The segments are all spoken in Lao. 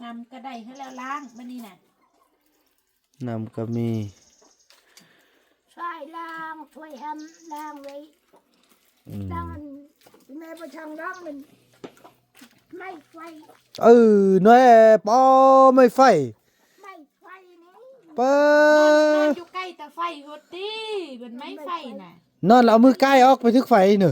ນ້ຳກະໄດ້ໃຫ້ແລ້ວ ລ້າງບາດນີ້ນະ ນ້ຳກະມີ ຊ່ວຍລ້າງ ຊ່ວຍແຮມລ້າງໄວ້ ອືມ ລ້າງອັນ ແມ່ບໍ່ຊ່າງລ້າງມັນ ໄມ້ໄຟ ເອີ ແນ່ ປໍ ໄມ້ໄຟ ໄມ້ໄຟນີ້ ເປີ ນອນ ນອນຢູ່ໃກ້ຕາໄຟໂພດຕິ ເປັນໄມ້ໄຟນະ ນອນແລ້ວເອົາມືກາຍອອກໄປຖືກໄຟເນີ.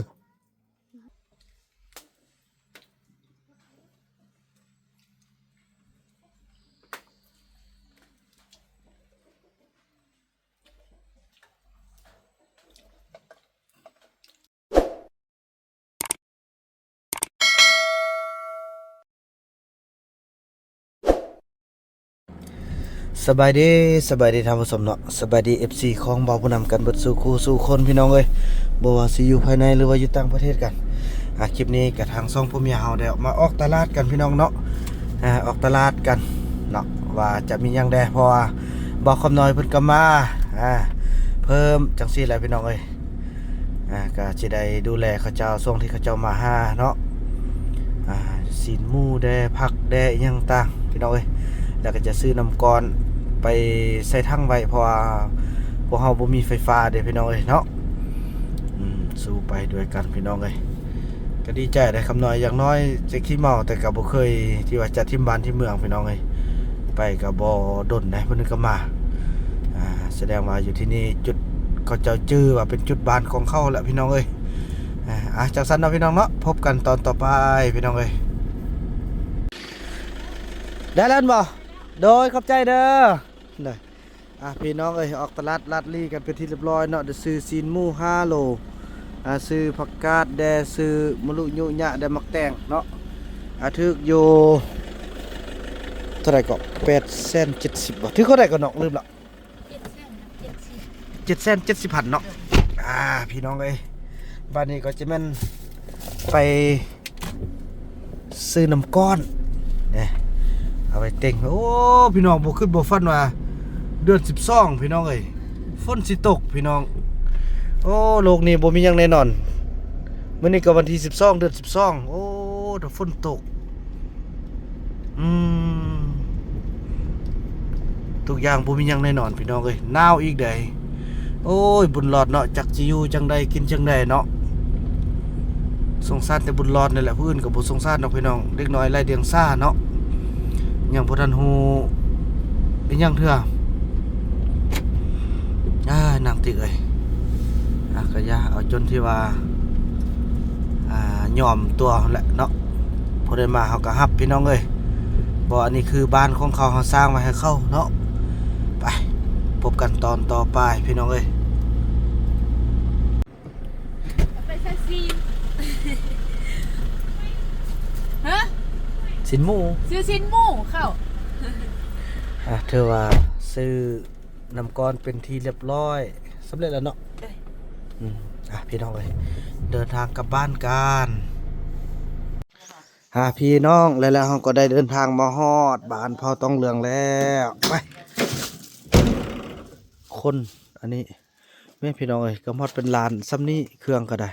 ສະບາຍດີ ສະບາຍດີທ່ານຜູ້ຊົມເນາະ ສະບາຍດີ ເອັຟຊີ ຂອງບ່າວຜູ້ນຳກັນເບິດສູ່ຄູ່ສູ່ຄົນພີ່ນ້ອງເອີຍ ບໍ່ວ່າຊິຢູ່ພາຍໃນ ຫຼືວ່າຢູ່ຕ່າງປະເທດກັນ. ອາ ຄລິບນີ້ກະທາງສອງຜົວເມຍເຮົາໄດ້ອອກມາອອກຕະຫຼາດກັນພີ່ນ້ອງເນາະ ອາ ອອກຕະຫຼາດກັນເນາະ ວ່າຈະມີຫຍັງແດ່ ເພາະວ່າບ່າວຄຳນ້ອຍເພິ່ນກະມາ ອາ ເພີ່ມຈັ່ງຊີ້ແຫຼະພີ່ນ້ອງເອີຍ. ອ່າ ກະຊິໄດ້ດູແລເຂົາເຈົ້າ ຊ່ວງທີ່ເຂົາເຈົ້າມາຫາເນາະ ອ່າ ຊີ້ນໝູແດ່ ຜັກແດ່ ອີ່ຫຍັງຕ່າງພີ່ນ້ອງເອີຍ ແລ້ວກະຈະຊື້ນ້ຳກ້ອນໄປໃສ່ຖັງໄວ້ ເພາະວ່າພວກເຮົາບໍ່ມີໄຟຟ້າເດ້ພີ່ນ້ອງເອີຍເນາະ. ອືມ ສູ້ໄປດ້ວຍກັນພີ່ນ້ອງເອີຍ ກະດີໃຈໄດ໋ຄຳນ້ອຍ ຢ່າງນ້ອຍຈະຂີ້ເມົາ ແຕ່ກະບໍ່ເຄີຍທີ່ວ່າຈະຖິ້ມບ້ານຖິ້ມເມືອງພີ່ນ້ອງເອີຍ ໄປກະບໍ່ດົນໃດ ເພິ່ນກະມາ ອ່າ ສະແດງວ່າຢູ່ທີ່ນີ້ຈຸດ ເຂົາເຈົ້າຈື່ວ່າເປັນຈຸດບ້ານຂອງເຂົາແຫຼະພີ່ນ້ອງເອີຍ. ອ່າ ຈັ່ງຊັ້ນເນາະພີ່ນ້ອງເນາະ ພົບກັນຕອນຕໍ່ໄປພີ່ນ້ອງເອີຍ. ໄດ້ແລ້ວບໍ່? ໂດຍ ຂອບໃຈເດີ. ອາ ພີ່ນ້ອງເອີຍ ອອກຕະຫຼາດລາດລີກັນເປັນທີ່ລຽບຮ້ອຍເນາະ ໄດ້ຊື້ຊີ້ນໝູຫ້າໂລ ອາ ຊື້ຜັກກາດແດ່ ຊື້ມະລຸຍຸຍະແດ່ ໝາກແຕງເນາະ ອາ ຖືກຢູ່ເທົ່າໃດເກາະ ແປດແສນເຈັດສິບ ບໍ່ ຖືກເທົ່າໃດເກາະນ້ອງ ລືມລະ ເຈັດແສນເຈັດສິບ ເຈັດແສນເຈັດສິບພັນເນາະ. ອ່າ ພີ່ນ້ອງເອີຍ ບາດນີ້ກໍຈະແມ່ນໄປ ຊື້ນ້ຳກ້ອນເດ້ ເອົາໄປເຕັງ. ໂອ້ ພີ່ນ້ອງ ບໍ່ຄິດບໍ່ຝັນວ່າເດືອນສິບສອງ ພີ່ນ້ອງເອີຍ ຝົນຊິຕົກພີ່ນ້ອງ. ໂອ້ ໂລກນີ້ບໍ່ມີຫຍັງແນ່ນອນ ມື້ນີ້ກໍວັນທີສິບສອງ ເດືອນສິບສອງ ໂອ້ ຖ້າຝົນຕົກ ອືມ ທຸກຢ່າງບໍ່ມີຫຍັງແນ່ນອນພີ່ນ້ອງເອີຍ ໜາວອີກໃດ. ໂອ້ຍ ບຸນລອດເນາະ ຈັກຊິຢູ່ຈັ່ງໃດກິນຈັ່ງໃດເນາະ. ສົງສານແຕ່ບຸນລອດນີ້ແຫຼະ ຜູ້ອື່ນກໍບໍ່ສົງສານດອກພີ່ນ້ອງ ເດັກນ້ອຍໄຮ້ດຽງສາເນາະ ຍັງບໍ່ທັນຮູ້ອີ່ຫຍັງເທື່ອ. ອ່າ ນາງຕິກເອີຍ ອ່າ ກະຢ່າເອົາຈົນທີ່ວ່າ ອ່າ ຍອມຕົວຫັ້ນແຫຼະເນາະ. ຜູ້ໃດມາເຮົາກະຮັບພີ່ນ້ອງເອີຍ ເພາະອັນນີ້ຄືບ້ານຂອງເຂົາ ເຮົາສ້າງໄວ້ໃຫ້ເຂົາເນາະ. ໄປ ພົບກັນຕອນຕໍ່ໄປພີ່ນ້ອງເອີຍ. ເອົາໄປໃສ່ຊີ້ນ ຮະ ຊີ້ນໝູ ຊື້ຊີ້ນໝູເຂົ້າ. ອ່າ ຖືວ່າຊື້ ນ້ຳກ້ອນເປັນທີ່ລຽບຮ້ອຍ ສຳເລັດແລ້ວເນາະ. ເອີຍ ອືມ ອ່ະ ພີ່ນ້ອງເອີຍ ເດີນທາງກັບບ້ານກັນ. ອ່າ ພີ່ນ້ອງ ແລ້ວເຮົາກໍໄດ້ເດີນທາງມາຮອດບ້ານເຜົ່າຕ້ອງເຫຼືອງແລ້ວ. ໄປ ຄົນ ອັນນີ້ແມ່ນພີ່ນ້ອງເອີຍ ກໍຮອດເປັນລ້ານສ່ຳນີ້ ເຄື່ອງກໍໄດ້.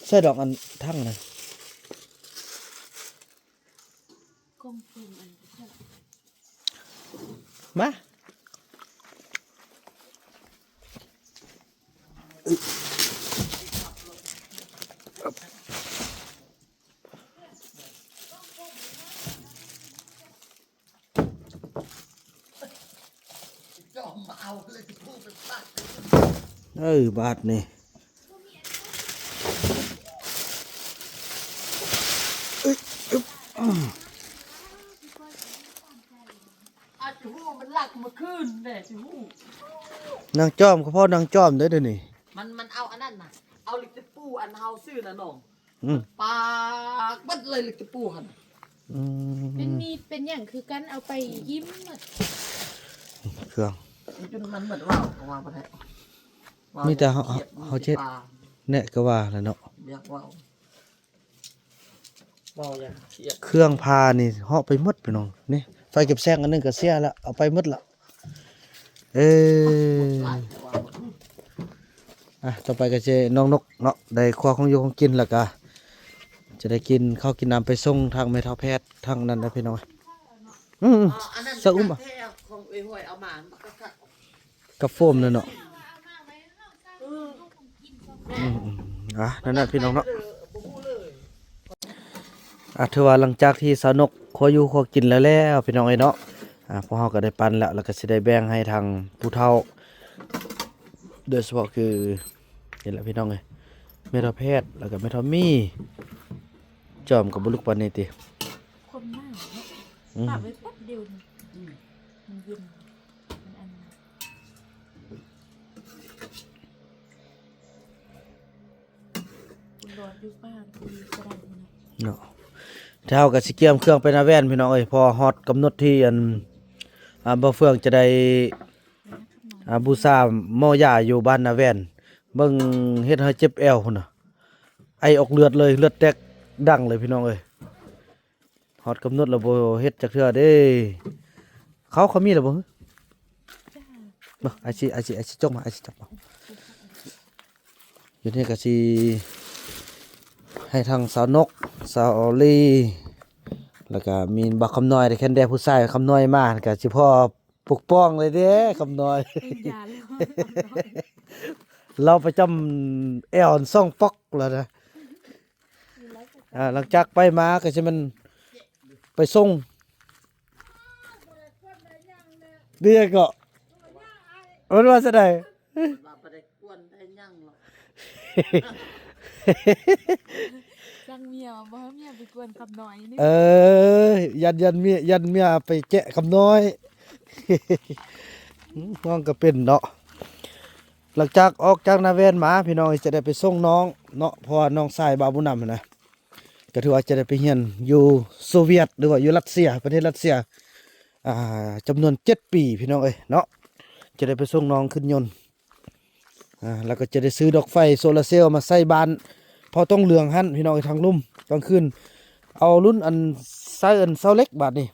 ໃສ່ດອກອັນຖັງນັ້ນ ມາ ເອີ ບາດນີ້ ອາດຈະຮູ້ມັນລັກມື້ຄືນແດ່ຊິຮູ້. ນາງຈອມ ກໍພໍນາງຈອມເດ້ ດຽວນີ້ ມັນ ມັນເອົາອັນນັ້ນນະ ເອົາລິກຕະປູອັນເຮົາຊື້ນະນ້ອງ. ອືມ ປາກເບິດເລີຍ ລິກຕະປູຫັ້ນ. ອືມ ເປັນມີດເປັນຫຍັງຄືກັນ ເອົາໄປຖິ້ມໝົດ ເຄື່ອງ ຈົນມັນໝົດເວົ້າ ເຂົາວ່າບໍ່ໄດ້ ມີແຕ່ເຮົາ ເຮົາເຮັດແນະກໍວ່າແຫຼະເນາະ ຢາກເວົ້າ ເວົ້າຢ່າງເຄຍດ. ເຄື່ອງພານີ້ເຫາະໄປໝົດພີ່ນ້ອງ ນີ້ໄຟເກັບແສງອັນໜຶ່ງກໍເສຍລະ ເອົາໄປໝົດລະ. ເອີ ອ່ະ ຕໍ່ໄປກໍຊິນ້ອງນົກເນາະ ໄດ້ຄົວຂອງຢູ່ຂອງກິນ ແລ້ວກະ ຈະໄດ້ກິນເຂົ້າກິນນ້ຳໄປສົ່ງທາງແມ່ເຖົ້າແພດທາງນັ້ນນະພີ່ນ້ອງ. ອືມ ເອີ ອັນນັ້ນ ສະອຸມ ຂອງເອື້ອຍຫ້ວຍເອົາມາ ມັນກໍຄັກ ກັບໂຟມນັ້ນເນາະ. ອືມ ອືມ ອືມ ອ່ະ ນັ້ນນະພີ່ນ້ອງເນາະ. ອ່ະ ຖືວ່າຫຼັງຈາກທີ່ສາວນົກຄົວຢູ່ຄົວກິນແລ້ວແລ້ວ ພີ່ນ້ອງເອີຍເນາະ, ອ່າ ພວກເຮົາກໍໄດ້ປັ້ນແລ້ວ ແລ້ວກໍຊິໄດ້ແບ່ງໃຫ້ທາງຜູ້ເຖົ້າ ໂດຍສະເພາະຄື ນີ້ແຫຼະພີ່ນ້ອງເອີຍ ແມ່ເຖົ້າແພດ ແລ້ວກໍແມ່ເຖົ້າມີ ຈອມກໍບໍ່ລຸກປານນີ້ຕິ. ຄົນໜາວເນາະ ອືມ ປະໄວ້ແປັບດຽວນີ້ ອືມ ມັນເຢັນ ມັນອັນ ເນາະ. ເຮົາກໍຊິກຽມເຄື່ອງໄປນາແວ່ນພີ່ນ້ອງເອີຍ ເພາະຮອດກຳນົດທີ່ອັນ ອ່າ ບ່າວເຟືອງຈະໄດ້ ອ່າ ບູຊາໝໍຢາຢູ່ບ້ານນາແວ່ນ. ເບິ່ງເຮັດໃຫ້ເຈັບແອວພຸ້ນນະ ໄອອອກເລືອດເລີຍ ເລືອດແຕກດັງເລີຍພີ່ນ້ອງເອີຍ. ຮອດກຳນົດແລ້ວບໍ່ເຮັດຈັກເທື່ອເດ້. ເຂົາ ເຂົາມີແລ້ວບໍ່? ບໍ່ ອ້າຍຊິ ອ້າຍຊິ ອ້າຍຊິຈົກມາ ອ້າຍຊິຈົກມາ. ຢູ່ນີ້ກໍຊິໃຫ້ທັງສາວນົກ ສາວອອລລີ ແລ້ວກໍມີບ່າວຄຳນ້ອຍ ໄດ້ແຄນແດ່ຜູ້ຊາຍຄຳນ້ອຍມາ ກໍຊິພໍ ປົກປ້ອງເລີຍເດ້ຄຳນ້ອຍ. ເປັນຢາເລີຍ ລາວປະຈຳແອວສອງປອກແລ້ວນະ. ອ່າ ຫຼັງຈາກໄປມາກໍຊິແມ່ນໄປສົ່ງ ເດ້ກໍ ເພິ່ນວ່າຊັ້ນໃດ? ວ່າບໍ່ໄດ້ກວນໄດ້ຫຍັງຫຼອກ ສັ່ງເມຍວ່າບໍ່ໃຫ້ເມຍໄປກວນຄຳນ້ອຍນີ້. ເອີ ຢ້ານ ຢ້ານເມຍ ຢ້ານເມຍໄປແຈະຄຳນ້ອຍ. ອືມ ນ້ອງກໍເປັນເນາະ. ຫຼັງຈາກອອກຈາກນາແວ່ນມາ ພີ່ນ້ອງ ຈະໄດ້ໄປສົ່ງນ້ອງເນາະ ເພາະວ່ານ້ອງຊາຍບ່າວບຸນນຳຫັ້ນນະ ກໍຖືວ່າຈະໄດ້ໄປຮຽນຢູ່ໂຊວຽດ ຫຼືວ່າຢູ່ລັດເຊຍ ປະເທດລັດເຊຍ ອ່າ ຈຳນວນເຈັດປີ ພີ່ນ້ອງເອີຍເນາະ. ຈະໄດ້ໄປສົ່ງນ້ອງຂຶ້ນຍົນ ອ່າ ແລ້ວກໍຈະໄດ້ຊື້ດອກໄຟໂຊລາເຊວມາໃສ່ບ້ານພໍ່ຕົງເຫຼືອງຫັ້ນ ພີ່ນ້ອງເອີຍ ທາງລຸ່ມກາງຄືນ. ເອົາລຸ້ນອັນໃສ່ອັນເສົາເຫຼັກບາດນີ້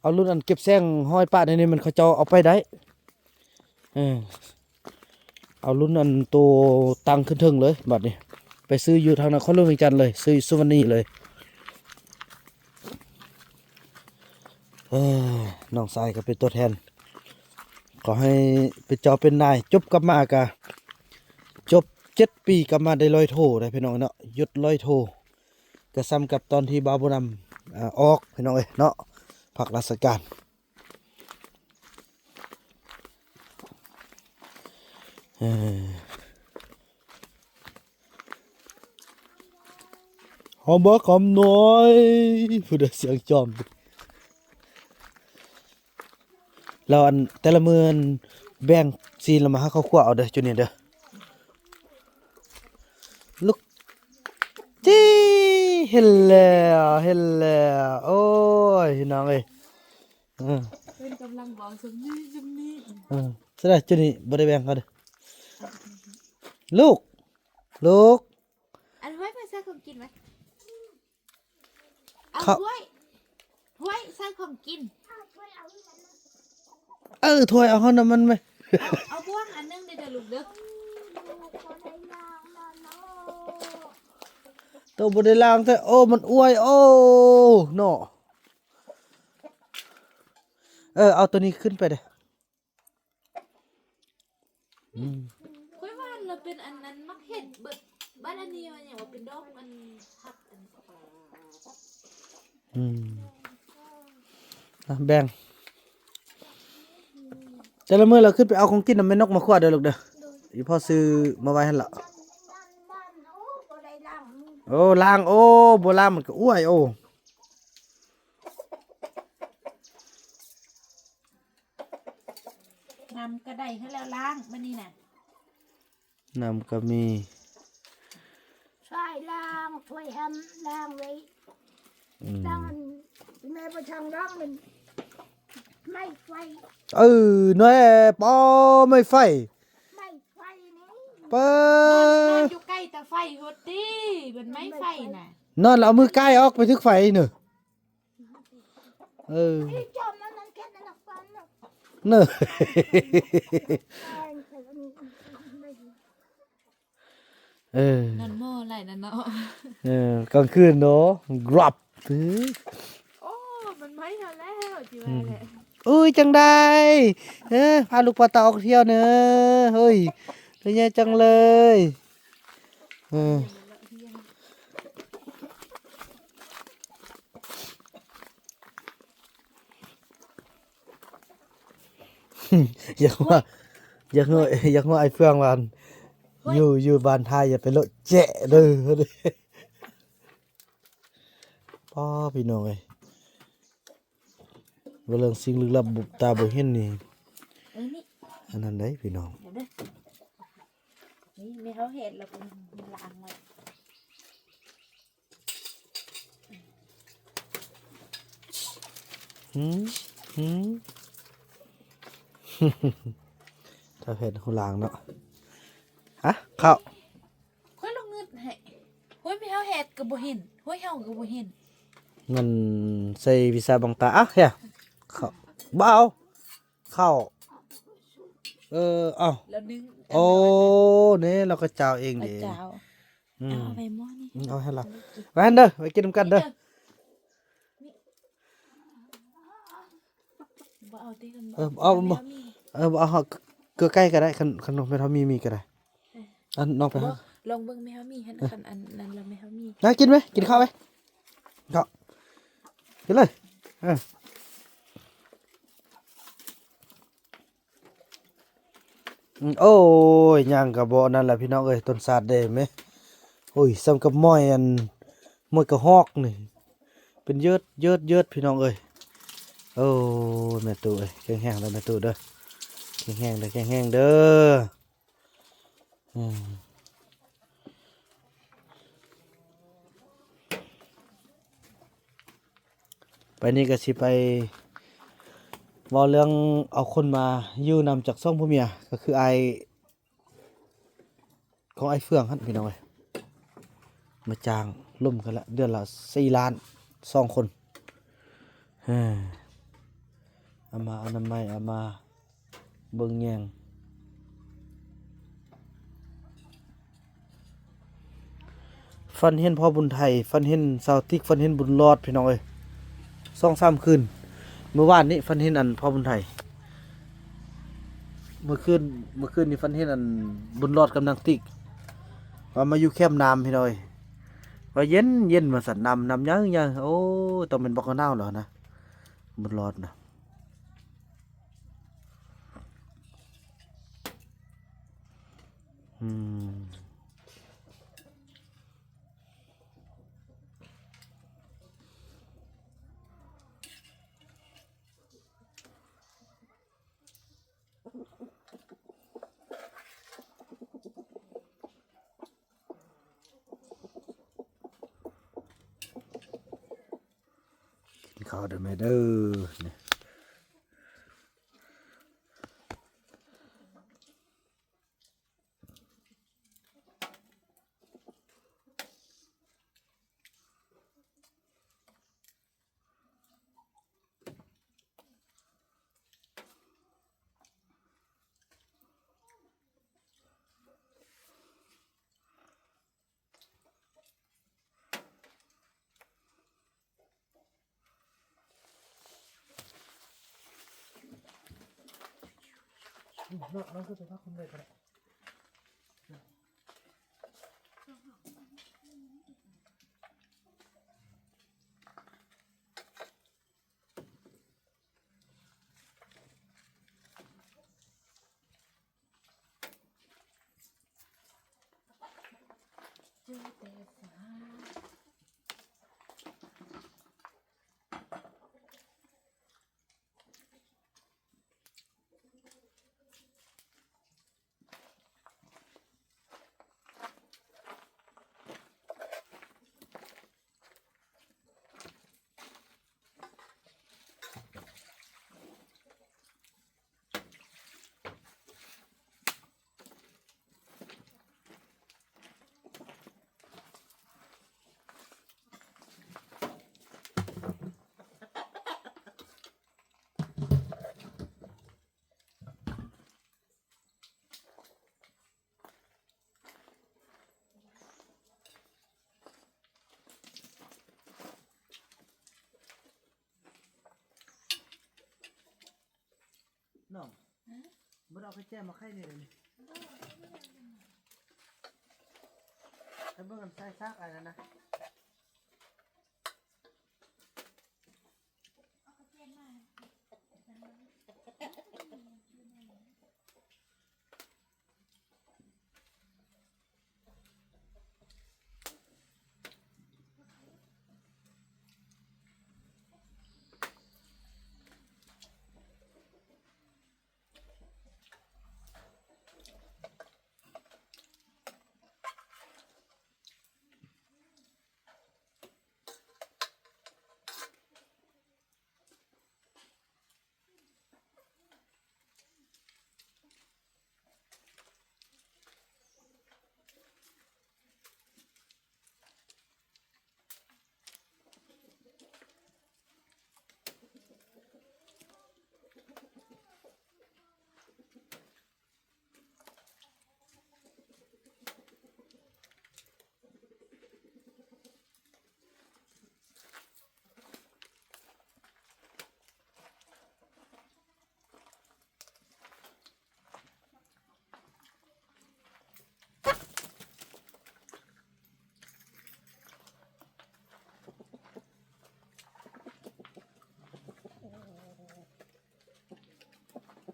ເອົາລຸ້ນອັນເກັບແສງຫ້ອຍປະໃນນີ້ ມັນເຂົາເຈົ້າເອົາໄປໄດ້. ເອີ ເອົາລຸ້ນອັນໂຕຕັ້ງຂຶ້ນເທິງເລີຍບາດນີ້ ໄປຊື້ຢູ່ທາງນະຄອນຫຼວງວຽງຈັນເລີຍ ຊື້ຢູ່ສຸວັນນີເລີຍ. ເອີ ນ້ອງຊາຍກໍເປັນຕົວແທນ ຂໍໃຫ້ເປັນເຈົ້າເປັນນາຍ ຈົບກັບມາກະ ຈົບເຈັດປີ ກັບມາໄດ້ຮ້ອຍໂທໄດ໋ ພີ່ນ້ອງເນາະ ຍົດຮ້ອຍໂທ ກໍສ່ຳກັບຕອນທີ່ບ່າວບຸນນຳ ອາ ອອກ ພີ່ນ້ອງເອີຍເນາະ ພັກລາຊະການ. ເອີ ຫອມບໍ່ຄຳນ້ອຍ ຜູ້ໃດສຽງຈອມ ແລ້ວອັນແຕ່ລະມື້ແບ່ງຊີ້ນລະມາໃຫ້ເຂົາຂົ້ວເອົາເດີ ຈຸນີ້ເດີ ລຸກ ຈີ່ ເຫັນແລ້ວ ເຫັນແລ້ວ ໂອ້ຍ ພີ່ນ້ອງເອີຍ. ເອີ ເພິ່ນກຳລັງເວົ້າຊ່ຳນີ້ຊ່ຳນີ້ ເອີ ສະໄດ ຈຸນີ້ບໍ່ໄດ້ແບ່ງເຂົາເດີ ລູກ ລູກ ອັນໄວ້ມາໃສ່ຂອງກິນໄວ້ ເອົາ ເຂົາ ຖ້ວຍ ຖ້ວຍໃສ່ຂອງກິນ ເອີ ຖ້ວຍເອົາຫັ້ນນະມັນໄວ້ ເອົາ ເອົາບ່ວງອັນໜຶ່ງເດີລູກເດີ ໂຕບໍ່ໄດ້ລ້າງແທ້ ໂອ້ ມັນອວຍ ໂອ້ ເນາະ. ເອີ ເອົາໂຕນີ້ຂຶ້ນໄປເດີ້ ອືມ ຂ້ອຍວ່າລະເປັນອັນນັ້ນ ມັກເຫັນເບິດ ບາດອັນນີ້ວ່າຫຍັງວ່າເປັນດອກອັນຜັກອັນ ອືມ ອ່ະ ແບ່ງ ແຕ່ລະມື້ລະຂຶ້ນໄປເອົາຂອງກິນນຳແມ່ນົກມາຄົວເດີລູກເດີ ອີ່ພໍ່ຊື້ມາໄວ້ຫັ້ນລະ ໂອ້ ລ້າງ ໂອ້ ບໍ່ລ້າງມັນກໍອວຍ ໂອ້. ນ້ຳກະໄດ້ໃຫ້ແລ້ວລ້າງມື້ນີ້ນະ ນ້ຳກະມີ ຊ່ວຍລ້າງ ຊ່ວຍທຳ ລ້າງໄວ້ ອືມ ລ້າງ ແມ່ບໍ່ຊ່າງລ້າງມັນ ໄມ້ໄຟ ເອີ ແນ່ ປໍ ໄມ້ໄຟ ໄມ້ໄຟນີ້ ປາ ນອນ ນອນຢູ່ໃກ້ຕາໄຟໂພດຕິ ເປັນໄມ້ໄຟນະ ນອນແລ້ວເອົາມືກ້າຍອອກໄປຖືກໄຟເນີ. ເອີ ເນີ ເອີ ນອນມໍໄຫຼນະເນາະ. ເອີ ກາງຄືນເນາະ ກຣັບ. ໂອ້ ມັນໄໝ້ເຮົາແລ້ວ ຊິວ່າແຫຼະ. ໂອ້ຍ ຈັ່ງໃດ ເອີ ພາລູກພາເຕົ້າອອກທ່ຽວເນີ ເຮີ້ຍ ເປັນຫຍັງຈັ່ງເລີຍ. ເອີ ຢາກວ່າ ຢາກຮູ້ ຢາກຮູ້ອ້າຍເຟືອງວ່າ ຢູ່ ຢູ່ບ້ານທ້າຍຢ່າໄປເລາະແຈະເດີ. ປ້າ ພີ່ນ້ອງເອີຍ ວ່າເລື່ອງສິ່ງລຶກລັບຕາບໍ່ເຫັນນີ້ ເອີ ນີ້ ອັນນັ້ນໃດ໋ພີ່ນ້ອງ. ດຽວເດີ ນີ້ແມ່ເຮົາເຮັດແລ້ວກໍລ້າງໄວ້. ຫືມ ຫືມ ຖ້າເຮັດຫູລາງເນາະ. ຮະ ເຂົ້າ ຂ້ອຍລອງງຶດໃຫ້. ໂອ້ຍ ແມ່ເຮົາເຮັດກໍບໍ່ເຫັນ ໂອ້ຍ ເຮົາກໍບໍ່ເຫັນ. ມັນໃສ່ວິຊາບັງຕາ. ເອົາ ເຮັດ ເຂົ້າ ບໍ່ເອົາ ເຂົ້າ ເອີ ເອົາ ແລ້ວດຶງ ໂອ້ ນີ້ລາວກໍຈາວເອງເດ້ ເຈົ້າ. ອືມ ເອົາໄປໝໍ້ນີ້ ອືມ ເອົາໃຫ້ລາວ ໄວ້ຫັ້ນເດີ ໄວ້ກິນນຳກັນເດີ. ບໍ່ເອົາຕິ ເອີ ບໍ່ເອົາ ບໍ່ ເອີ ບໍ່ເອົາ ເກືອໄກ່ກໍໄດ້ ຄັນ ຄັນນ້ອງແມ່ເຖົ້າມີ ມີກໍໄດ້. ເອີ ອັນນ້ອງໄປ ບໍ່ ຫາ ລອງເບິ່ງແມ່ເຮົາມີຫັ້ນ ເອີ ຄັນອັນນັ້ນລະແມ່ເຮົາມີ. ໄດ້ ກິນໄວ້ ກິນເຂົ້າໄວ້ ເຂົ້າ ກິນເລີຍ ເອີ. ອືມ ໂອ້ຍ ຍ່າງກະບໍ່ນັ້ນລະພີ່ນ້ອງເອີຍ ຕົ້ນສາດເດ້ແມ. ໂອ້ຍ ສ່ຳກັບໝ້ອຍອັນ ໝ້ອຍກະຮອກນີ້ ເປັນເຢີດ ເຢີດ ເຢີດ ພີ່ນ້ອງເອີຍ. ໂອ້ຍ ແມ່ຕູ້ເອີຍ ແຂງແຮງເດີແມ່ຕູ້ເດີ ແຂງແຮງເດີ ແຂງແຮງເດີ. ອືມ ໄປນີ້ກໍຊິໄປເວົ້າເລື່ອງເອົາຄົນມາຢູ່ນຳຈາກສອງຜົວເມຍ ກໍຄືອ້າຍຂອງອ້າຍເຟືອງຫັ້ນພີ່ນ້ອງເອີຍ ມາຈ້າງລົມກັນລະ ເດືອນລະສີ່ລ້ານ ສອງຄົນ ເອີ ເອົາມາອະນາໄມ ເອົາມາ ເບິ່ງແຍງ ຝັນເຫັນພໍ່ບຸນໄທ ຝັນເຫັນສາວຕິກ ຝັນເຫັນບຸນຫຼອດ ພີ່ນ້ອງເອີຍ ສອງສາມຄືນ. ມື້ວານນີ້ຝັນເຫັນອັນພໍ່ບຸນໄທ ມື້ຄືນ ມື້ຄືນນີ້ຝັນເຫັນອັນບຸນຫຼອດກັບນາງຕິກ ວ່າມາຢູ່ແຄມນ້ຳ ພີ່ນ້ອງເອີຍ ວ່າເຢັນ ເຢັນວ່າຊັ້ນ ນ້ຳ ນ້ຳໃຫຍ່ໆ. ໂອ້ ຕ້ອງແມ່ນບັກນາວແລ້ວນະ ບຸນຫຼອດນະ. ອືມ ກິນເຂົ້າເດີແມ່ເດີ. ບໍ່ໄດ້ເອົາໄຂ່ແຈ່ມມາໄຂ່ນີ້ເດນີ້ ໃຫ້ເບິ່ງກັນໃສ່ຊາກອັນນັ້ນນະ.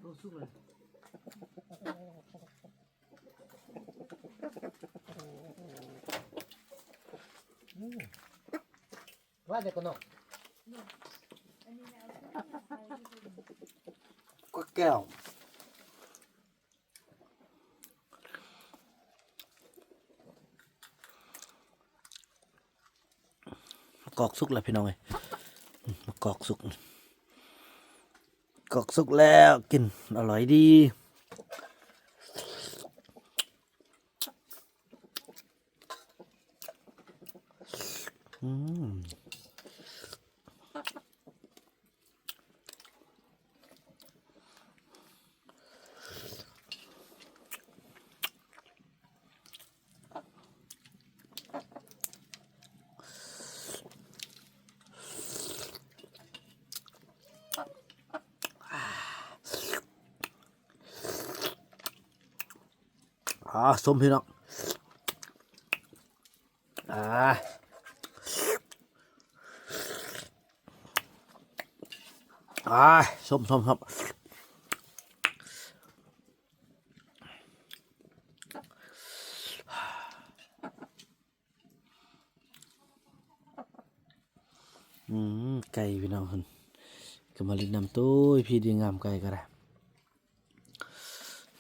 ໂອ້ ສຸກເລີຍ. ອືມ ວ່າແຕ່ກໍນ້ອງ ກວດແກ້ວ. ມະກອກສຸກແລ້ວພີ່ນ້ອງເອີຍ ອືມ ມະກອກສຸກ ກອກສຸກແລ້ວ ກິນອະລ່ອຍດີ. ອືມ ອ່າ ສົ້ມພີ່ນ້ອງ ອ່າ ອ່າ ສົ້ມໆໆ. ອືມ ໄກ່ພີ່ນ້ອງ ເພິ່ນກໍມາຫຼິ້ນນ້ຳ ໂອ້ຍ ພີດີງາມໄກ່ກໍໄດ້.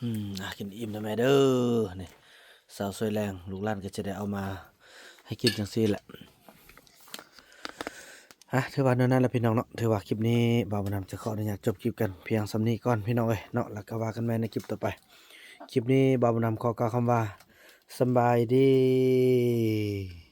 ອືມ ອ່າ ກິນອີ່ມນຳແມ່ເດີ ນີ້ ເຊົ້າສວຍແລງ ລູກຫຼານກໍຈະໄດ້ເອົາມາໃຫ້ກິນຈັ່ງຊີ້ແຫຼະ. ອ່າ ຖືວ່າແນວນັ້ນລະພີ່ນ້ອງເນາະ ຖືວ່າຄລິບນີ້ບ່າວບຸນນຳຈະຂໍອະນຸຍາດຈົບຄລິບກັນພຽງສ່ຳນີ້ກ່ອນພີ່ນ້ອງເອີຍເນາະ ແລ້ວກໍວ່າກັນໃໝ່ໃນຄລິບຕໍ່ໄປ. ຄລິບນີ້ບ່າວບຸນນຳຂໍກ່າວຄຳວ່າ ສຳບາຍດີ.